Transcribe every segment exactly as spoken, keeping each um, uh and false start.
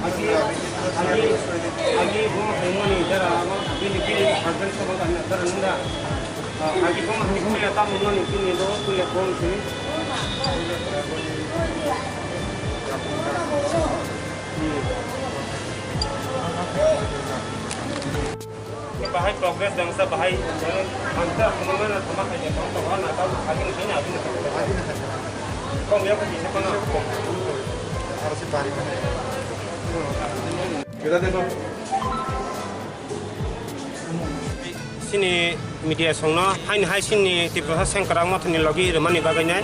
Agi, agi, agi bo hwnmani jara abo bini, bini husband sobo kami jara nunda. Agi bo hwnmani tamo nani bini do kuya bom sini. Bahai progress dangsa bahai, angsa hwnmana thama khaide kong to na ta agi ni hina agi ni. Kong ya ko ni ko na. Arsi bari. Sini media songno haini hai sini Tiprasa Sengkrak Mothani logi rwmani bagwi nai.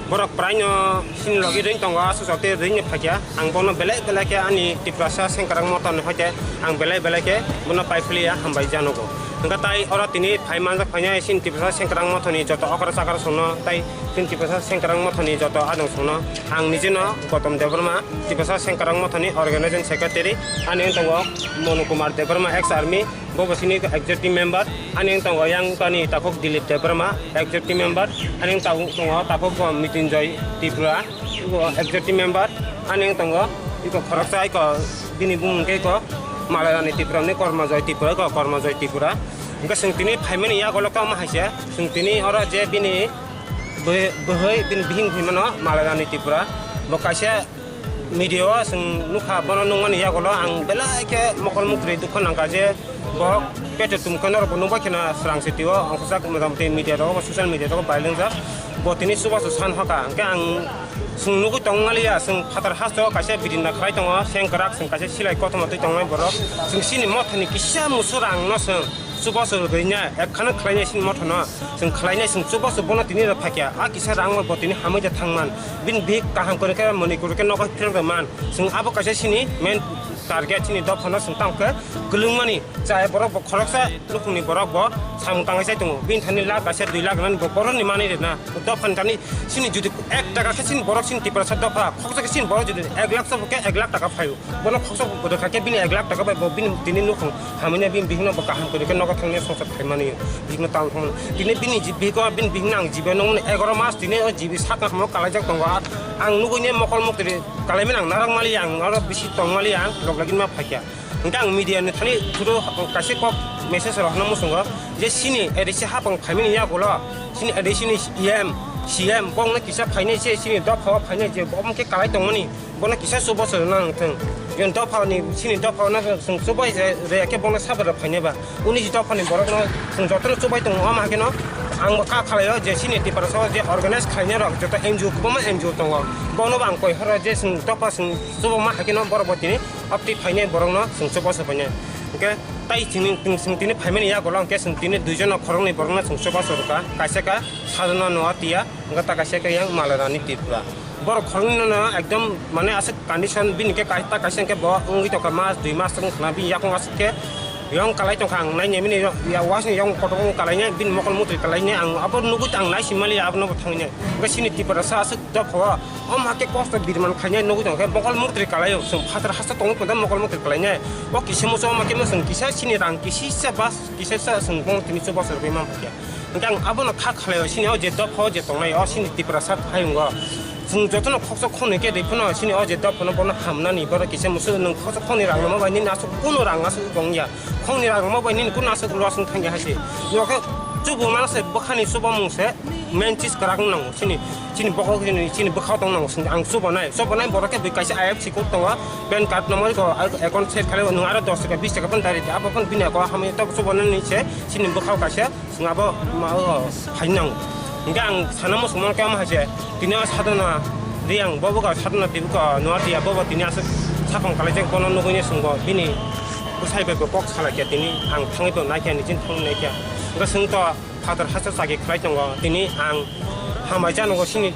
Borok praino sini logi ring tongo, aswk jotoi ringni phakya. Ang bono belai belai khe ani Tiprasa Sengkrak Mothani hoite ang belai belai khe bono pai philiya, hambai janogo. Hwnkha tai oro tini phai manjak phainai sini Tiprasa Sengkrak Mothani joto okra chakra songno tai sini Tiprasa Sengkrak Mothani joto adong songno ang nijeno Gautam Debbarma, Tiprasa Sengkrak Mothani organizing secretary, ani wng tongo Monu Kumar Debbarma, ex army, bo bo sini executive member, ani wng tongo yang kani takhuk Dilip Debbarma, executive member, ani wng tongo takhuk bo Mitinjoy Tripura, bo executive member, ani wng tongo iko khoroksa iko bini bumung khe iko Malarani Tripura ni Kormajoy Tripura, iko Kormajoy Tripura. Hwnkhe chwng tini phaimani yagulo tamo hai se, chwng tini oro je bini bwhwi, bwhwi bini bihik hinwi mano Malarani Tripura. Bo kaisa media o chwng nukha, bono nukmani yagulo ang belai khe mokol muktwi dukha nangkha je bohok peto tumkhe norokbo nukbai kheno srang se twibo, ongkhorjak motamoti media rogo, social media rogo viral wngjak. Bo tini chubachu san hoka, hwnkhe ang chwng nugwi tongmaliya, chwng phatar hasto kaisa bidinda khlai tongo, sengkrak chwng kaisa silai kothoma twi tongnai borok, chwng chini mothani kisa musu rangno chwng chubachu rwina, ekkhano khlainai chini mothano. Chwng khlainai, chwng chubachu bono tini rw phakya. A kisa rang bo tini hamwi da thangman. Bini bihik kaham kwrwi khe mwnwi kwrwi khe nogo philok rwman. Chwng abo kaisa chini main target, chini dophano chwng tamo khe kwlwngmani. Chaya borok bo khoroksa nukhungni borok bo samung tangwi chai tongo. Bini thani lakh kaisa dui lakh rwmani bo borokni manwi rwna. Dophani thani chini jodi ek taka khe chini borok chini Tiprasa dopha khoksa khe chini borok jodi ek lakh chabo khe ek lakh taka phaio. Bono khoksa bo rwkha khe bini ek lakh taka bai bo bini tini nukhung hamya bini bihikno bo kaham kwrwi khe nogo thangwi songchar khaimani, bihikno tamo thangmani. Tini bini ji-, bihik o bini bihikno ang jibai nukmani egaroh mas tini o jibai sakno hamo kalaijak tongo. Ang nugwi mokol muktwi kalaimani ang narwk maliya, ang oro bisi tong maliya, ang rok lagima phaikha. Hwnkhe ang media ni thani through kaisa kok message rok hwnna muchungo je chini A D C hapang phaimani yagulo chini A D C ni E M, C M bongno kisa phainai se chini dopha o phainai je omo khe kalai tongmani. Bono kisa chubachu rwna nang thung. Yang dophani, chini dophano chwng chubai je, re khe bono sabra phainai ba. Uni ji dophani borokno chwng jotono chubai tongo, omo hakhe no ang bo kha khalai o je chini Tiprasa o je organize khlainai rok joto N G O kwbangma N G O tongo. Bono bo ang koi horo je chwng dopha chwng chubama hakhe no borok bo tini opti phainai borokno chwng chubachu phainai. Hwnkhe tai chini, chwng tini phaimani yagulo hwnkhe chwng tini dui jona khoroknwi borokno chwng chubachu rwkha. Kaisa kha Sadhana Noatia, hwnkhe ta kaisa khe yang Malarani Tripura. Borok khoroknwi no ekdom mane aswk condition bini khe kai-, ta kaisa hwnkhe bo wngwi tongkha mas dui mas wng khna bini yakung aswk khe yong kalai tongkha ang nainai bini ya wasni yong kotor wng kalainai bini mokol mutri kalainai ang abo nugwi ang naisimaliya abono bo thangnai hwnkhe chini Tiprasa aswk dophao omo hakhe kosto birman khainai nugwi tongkhe mokol mutri kalaio chwng phatar hasta tongwi phatar mokol mutri kalainai o kisa muchung omo khe chwng kisa chini rang kisisa bas kisasa chwng tini chubachu rwgwi manphaikha. Hwnkhe ang abono kha khalai o, chini o je dopha o je tongnai, o chini Tiprasa hayungo. Chwng jotono khoksa khonwi khe rwi phano, chini o je dophano bono hamnani, borok kisa musu nwng khoksa khonwi rang nangma bai nini aswk kunu rang aswk tongya. Khongnwi rang nangma bai nini kunu aswk loss wng thangya hai se. Nokhe chubu mano se bwkhani chubamung se main chis kwrak wng nango, chini, chini bokhok chini, chini bwkhao tong nango, ang chubanai. Chubanai borok khe bui kaisa I F C code tongo, pan card number ko account set khalai o, nwng aro dos taka, bis taka phano dari di, abo phano bini ako hamya tok chubanani se chini bwkhao kaisa. Chwng abo ma o phainang. Hingke ang sana muchungma khe omo hai se, tini o Sadhana Reang, bo bo ka Sadhana Devi ka Noatia, bo bo tini aswk sakong kalaijak, bono nugui ni chwng bo bini bwsai bai bo kok salai khe, tini ang thangwi bo nai khe, nini chini thangwi nai khe. Hingke chwng to phatar hachal chagi khlai tongo, tini ang hambai janogo chini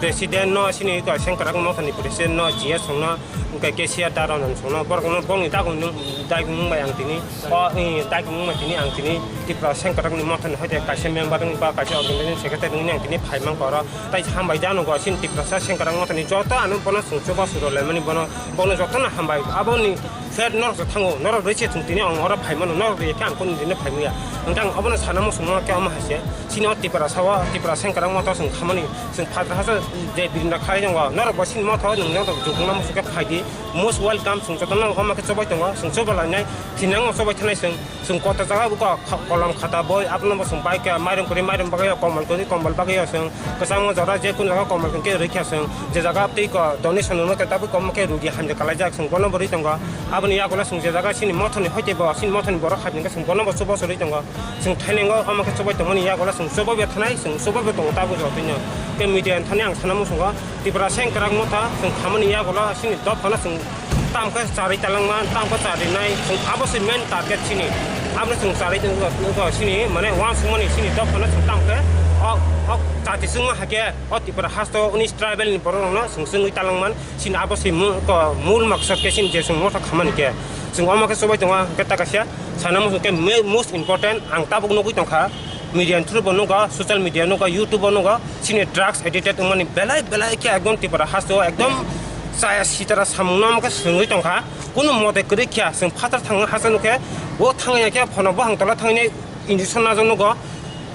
President no, chini ko Sengkrak Mothani president no, G S song no, hwnkhe K C R Daron song no, borok no, borok ni dagung nung, dagung nung bai ang tini, o, eh, dagung nung bai tini ang tini Tipra Sengkrak ni Mothani hoite kaisa member wng ba kaisa organization secretary wngni ang tini phai mankha oro. Tai hambai jano go chini Tiprasa Sengkrak Mothani joto ano bono chwng chuba suro lemani bono, bono joto no hambai. Aboni Sir, norok se thango, norok rwi se chwng tini ang oro phai mano, norok rwi khe ang kunu dino phai manya. Hwnkhe ang obono sana muchungma khe omo hai se, chini o Tiprasa o, Tipra Sengkrak Motha chwng khamani, chwng phatar hasa je birinda khlai tongo, norok bo chini motha o nwng norok jukungna muchung khe phai di, most welcome, chwng jotono omo khe chobai tongo, chwng chobai lainai, thinang chobai thanai chwng, chwng kota jaga buko kha-, kolom khata boi abono bo chwng bai khe mairum kwrwi mairum bagwi o, kombol kwrwi kombol bagwi o chwng, kwchangma jora je kun jaga kombol kwrwi khe rwikha chwng, je jaga twi ko donation rwno khe tabuk komo khe rugi hamjak kalaijak chwng bono bo rwi tongo. Aboni yagulo chwng je jaga chini mothoni hoite bo, chini mothoni borok hai hwnkhe chwng bono bo chubachu rwi tongo. Chwng thainengo omo khe chubai tongmani yagulo chwng chubabe thanai, chwng chubabe tongo tabuk jotino. Tei media ni thani ang sana muchungo, Tipra Sengkrak Motha chwng khamani yagulo chini dophano chwng tamkhe charwi talangma, tamkhe charwi nai, chwng abo se main target chini. Abo chwng charwi tongkha chini, mane uansukmani chini dophano chwng tamkhe o, o jati chwngma hakhe o Tipra hasto unis tribal ni borok rokno chwng chwngwi talangman. Chini abo se mu-, ko-, mul maksad khe chini je chwng motha khamani khe. Chwng omo khe chubai tongo, hwnkhe ta kaisa sana muchung khe me-, most important ang tabuk nugwi tongkha. Media ni through bo nugo, social media nugo, YouTube o nugo, chini drugs addicted wngmani belai belai khe ekdom Tripura haste o ekdom chaya sitara samung no omo khe swngwi tongkha. Kunu mote kwrwi khe chwng phatar thangna hasa nukhe, bo thangya khe phono bohang tola thangwi injection najak nugo.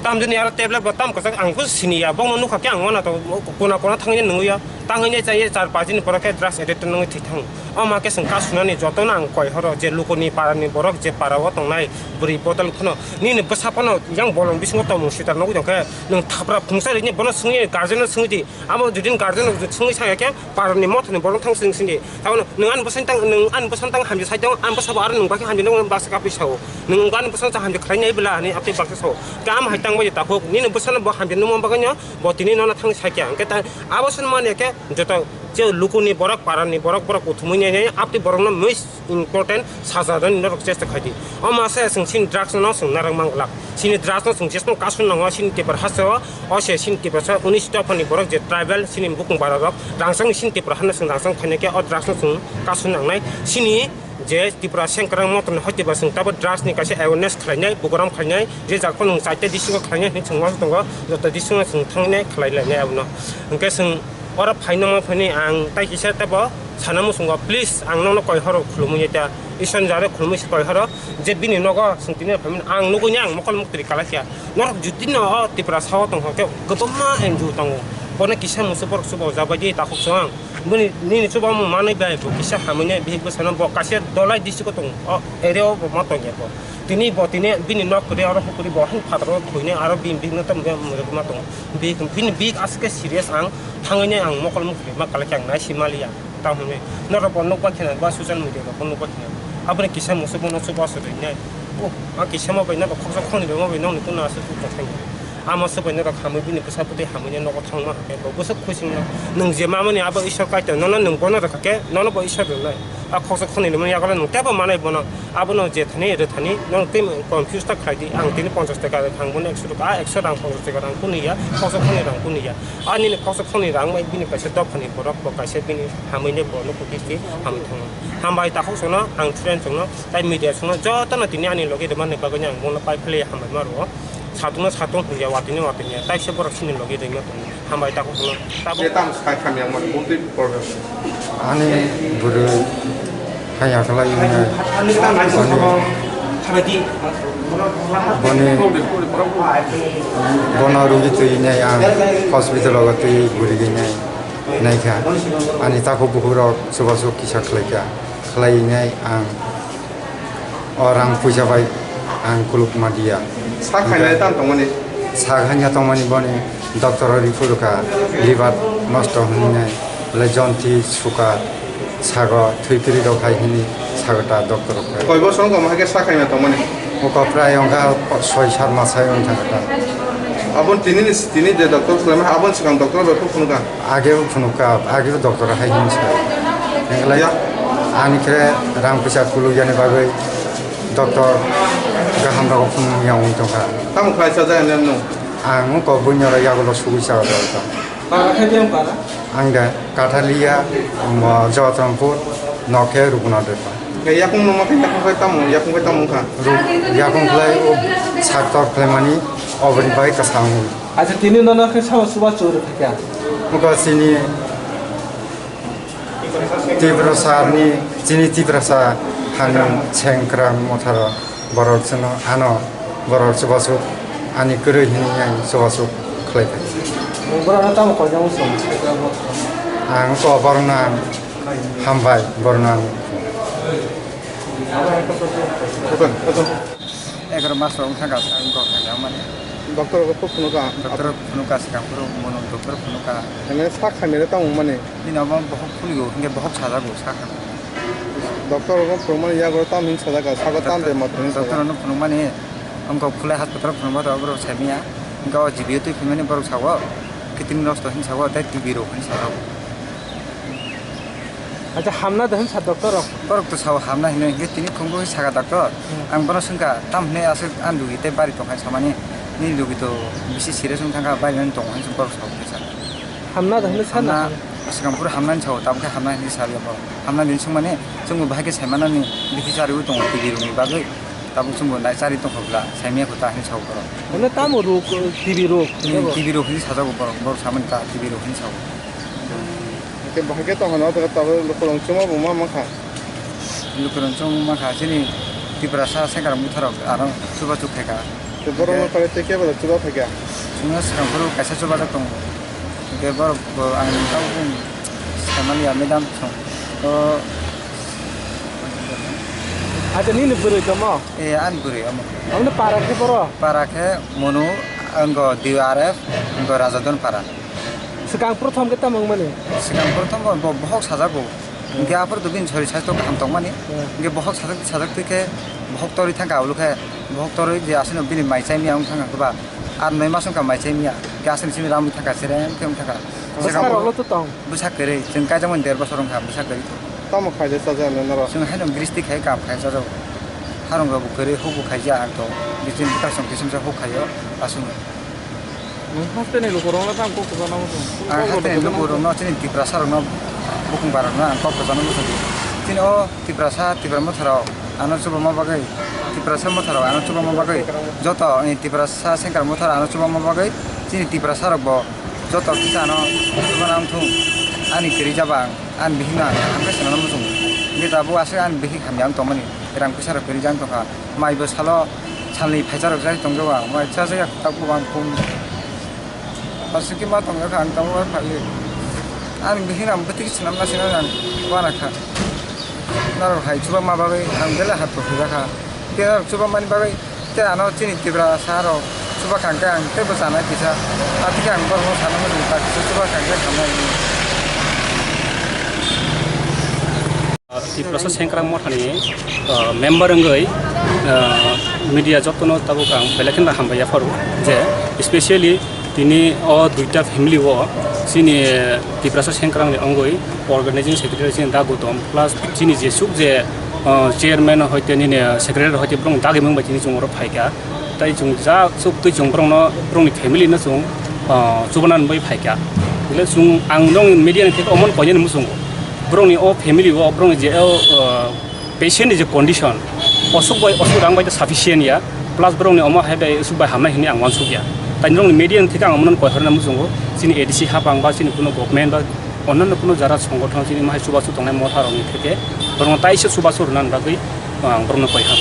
Tamjani aro tablet bo tam kwchak ang khe siniya, bongno nukha khe ang wana to kona kona thangwi nungya. Tangwi nai chaya char paanch din ni pore khe drugs addict wngwi thwi thango. Omo khe chwng kasunani jotono ang koi horo je lukuni parani borok je para o tongnai bwrwi bodol phano nini bwsa phano yang bolong bisingo tongmung sita nugwi tongkhe nwng thapra phungsa rini bono swngwi guardian no swngwi di. Abo jodi guardian no swngwi saya khe parani mothani borok thang swng sindi. Tabano nwng ani bwsani tang, nwng ani bwsano tang hamya sai tong, ani bwsabo aro nwng bakhe hamya nung baksa kapri sao. Nwng ani bwsano tang hamya khlai nai bwla hinwi abtwi baksa sao. Tamo hai tang bai takhuk nini bwsano bo hamya nungma bagwi no bo tini nono thang sakya. Hwnkhe ta abo swnmani khe joto je lukuni borok, parani borok, borok kuthumwi nai nai abtwi borokno most important saja rwni norok chesta khai di. Omo se chwng chini drugs no chwng narwk mang glak. Chini drugs no chwng jesmo kasu nango chini Tripura haste o, o se chini Tripura sa unis dophani borok je tribal chini bukung bara rok rangchak ni chini Tripura hano chwng rangchak khainai khe o drugs no chwng kasu nangnai. Chini je Tripura sengkrang motor ni hoite ba chwng tabuk drugs ni kaisa awareness khlainai, program khlainai, je jak phano char ta district o khlainai hinwi chwng uansuk tongo, joto district o chwng thangnai khlai lainai abono. Hwnkhe chwng oro phaino ma phaini ang tai kisa tebo sana muchungo, please ang nono koi horo khulumwi ta, Isor ni jare khulumwi se koi horo, je bini nogo chwng tini phaimani ang nugwi ang mokol muktri kalaikha. Norok jodi no o Tripura sao tongkha khe kwbangma N G O tongo, bono kisa musu borok chuba jabai di takhuk chwng. Bini nini chuba manwi bai bo kisa hamwi nai bihik bwsano bo kaisa Dholai district o tongo, o area o bo ma tongya bo. Tini bo tini bini nok kwrwi oro hukuri bo hin phataro thwinai aro bini bihik no tamo ma tongo. Bihik bini bihik aswk khe serious ang thangwi nai ang mokol muktri ma kalaikha ang nai si maliya. Tamo hinwi norok bo nukba kheno ba social media rok bo nukba kheno. Aboni kisa musu bono chuba aswk rinai. O a kisa ma bai norok khoksa khoni rwma bai nokni tuna aswk tongthai. Amo swbai norok hamwi bini bwsa bwtwi hamwi nogo thangma hai bo bwswk khuisingno. Nwng je mamani abo Isor Kaitor nono nwng bono rwkha khe nono bo Isor rwnai. A khoksa khoni rwmani yagulo nwng teibo manai bono. Abono je thani rwthani nono tei confuse ta khlai di. Ang tini ponchash taka rwkha ang bono ekso rwkha. A ekso rang ponchash taka rang kunu ya, khoksa khoni rang kunu ya. A nini khoksa khoni rang bai bini kaisa dophani borok bo kaisa bini hamwi ni borokno kukis di hamwi thango. Hambai takhuk sono ang student songno tai media songno jotono tini ani logi rwmani bagwi ang bono pai philwi hambai ma rwo. Satung no satung hwnya, watui no watui ya. Tai se borok sini logi rwima tongo. Hambai takhuk no. Tabuk je tam sai khamya mo bumtwi problem. Ani bwrwi haya khlai wngnai. Boni, boni, bono rugi twi nai ang hospital o twi bwrwi nai naikha. Ani takhuk bukhuk rok chubachu kisa khlaikha. Khlai nai ang. O rang puisa bai ang kuluk ma dia. Sak hai nai tam tongmani. Sak hai ya tongmani boni doctor o report kha liver nosto hinwi nai le jonti suka sago thwi piri rok hai hinwi sago ta doctor rok. Koi bosong tongma hai khe sak hai ya tongmani. O ko prai ongkha soi sat mas hai ong thang kha. Abon tini ni, tini je doctor khlai ma abon sikang doctor bai phunukha. Age phunukha, age doctor hai hinwi sa. Englai ani khe rang puisa kuluk yani bagwi doctor gaham rok phunuk ya ong tongkha. Tamo khlai sa jaya nem no. Ang ko bunya rok yagulo sugui sa rok. Para khe biyang para? Ang da Kathalia, mo, Jotrampuar, nokhe Rupnath Depa. Yakung no ma khe yakung khe tamo, yakung khe tamo kha. Ru-, yakung khlai o saktor khlaimani oboni bai kasang. Acha tini nono khe sama suba churi thakya. Muka sini Tiprasa ni, chini Tiprasa hani sengkra motharo borok chwngno ano borok chubasuk ani kwrwi hwnwi ang chubasuk khlai thai. Borok no tamo koi jang song? Ang ko borok no ang hambai borok no ang. Egar mas rok thang ka ang kok thang mani. Doctor ko phunuk ka? Doctor phunuk ka, sikang phuru mono doctor phunuk ka. Ene sak khamire tamo mani. Bini obo bohok phuligo, hinkhe bohok sajago sakha. Doctor rokno phunukmani yago tam hin sajak, sago tam de mat hin sajak. Doctor rokno phunukmani, wngkha Khulai hospital phunukma to borok saimanya. Wngkha o G B O twi phimani borok sao, kidney nosto hin sao, tei T B rok hin sao. Acha, hamna de hin sa doctor rok? Borok to sao hamna hinwi, hinkhe tini phungo hin saka doctor. Hmm. Ang bono swngkha, tam hinwi aswk ani lugi tei bari tongkha samani, nini lugi to bisi serious wng thangkha, bari nani tongo hin borok sao hinwi sa. Hamna da hinwi sana. Hamna, swkang phuru hamnani sao, tabuk khe hamna hinwi saliya borok. Hamna din swngmani, chwngbo bahai khe saimanani bithi chariwi tongo T B rokni bagwi. Tabuk chwngbo nai chari tongkha bwla, saimanya kho ta hinwi sao borok. Hwnwi tamo rok, T B rok, hmm, hinwi bo? T B rok hinwi sajago borok, borok samani ta T B rok hinwi sao. Hwnkhe bahai khe tongkha no, tabuk lukurok chuma bo ma mankha. Lukurok chuma mankha, chini Tiprasa sengkrak motharok ano chubachuk khaikha. Borokno pare tei kebo chuba phaikha? Chwngno swkang phuru kaisa chubajak tongo. Hwnkhe borok bo ang tabuk bini samani ya madam song. O. Acha nini bwrwi tamo? Eh, ani bwrwi omo. Omo para khe boro? Para khe Monu, wngkha D R F, wngkha Rajadon para. Swkang prothom khe tamo wngmani? Swkang prothom bo, bo, bohok sajago. Hwnkhe aphuru to bini sori saisto kaham tongmani. Hmm. Hwnkhe bohok sajak, sajak twi khe bohok torwi thangkha, ulo khe bohok torwi je aswkno bini mai chai miya wng thangkha ba. Ar noi mas wngkha mai chai miya. Hwnkhe aswkni simi ramwi thangkha, serem khe wng thangkha. Bwsarokno to tong? Bwsa kwrwi, chwng kaijakmani der bosor wngkha, bwsa kwrwi. Tamo khaide chajaknai norok? Chwng haino gristi khai kam khai chajago. Harung rokbo kwrwi, hukbo khaijak ang to. Bichini bwkha song kisamsa huk khaio, aswkno. Nwng hasteni lukurokno tamo kok kwchangno muchung? Ang hasteni lukurokno, chini Tiprasarokno, bukung barokno ang kok kwchangno muchung. Chini o Tiprasa, Tipra motharok ano chubama bagwi, Tiprasa motharok ano chubama bagwi, joto ni Tiprasa sengkar mothar ano chubama bagwi, chini Tiprasarokbo joto kisa ano chubana wngthung, ani kwrwi jaba ang, ani bihikno ang hamkhe swnamna muchungo. Hwnkhe tabuk aswk ani bihik hamya wng tongmani, rang puisa rok kwrwi jang tongkha, maibo salo salni phaisa rok jai tongjago ang, mai chajak tabuk ang kum. Aswk khe ma tong kha ang tamo bai phaiwi. Ani bihik ang bwtwi swnamna swnamna ang uana kha. Norok hai chuba ma bagwi ang belai hap rw kha. Tei norok chuba mani bagwi tei ano chini Tiprasa rok chuba kha hwnkhe ang teibo chanai kisa. Atwkhe ang borokno sana muchung kha kisa chuba kha hwnkhe thangnai hwnwi. Tiprasa Sengkrak Mothani, ah, member wngwi, ah, media jotono tabuk ang belai kheno hambai yapharo je, specially tini o duita family o chini Tiprasa Sengkrak ni wngwi organizing secretary chini da Gautam plus chini jesuk je, ah, chairman hoite nini secretary hoite borok dagi mung bai tini chwng oro phaikha. Tai chwng ja chuk twi chwng borokno, borokni family no chwng, ah, chubana bai phaikha. Bole chwng ang nong media ni theke omo koinani muchungo. Borokni o family o, borokni je o, ah, patient ni je condition, osuk bai, osuk rang bai ta sufficient ya, plus borokni omo hai bai osuk bai hamnai hinwi ang uansuk ya. Tai norokni media ni theke ang omo koi horna muchungo. Chini A D C hapang ba chini kuno government ba Onno kuno jara songothon chini mahai chubachu tongnai motha rokni theke borokno taisa chubachu rwna bagwi, ah, ang borokno koi kha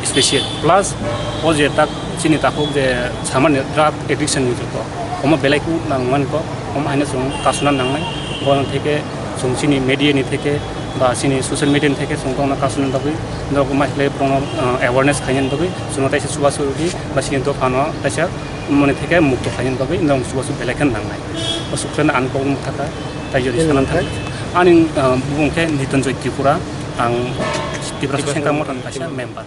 special. Plus o je tak chini takhuk je samani drug addiction ni joto omo belai ku nang man ko, omo haino chwng kasuna nangnai. Bono theke chwng chini media ni theke ba chini social media ni theke chwng borokno kasuna bagwi, norok ma khlai borokno, ah, awareness khaina bagwi chwngno taisa chubachu rwdi ba chini dophano taisa moni theke mukto khaina bagwi norok chubachu belai khe nangnai. O sukhlana ang kok mutha kha. Tai jodi sanan thang. Ani, ah, bumung khe Nitonjoy Tripura, ang Tiprasa Sengkrak Mothani kaisa member.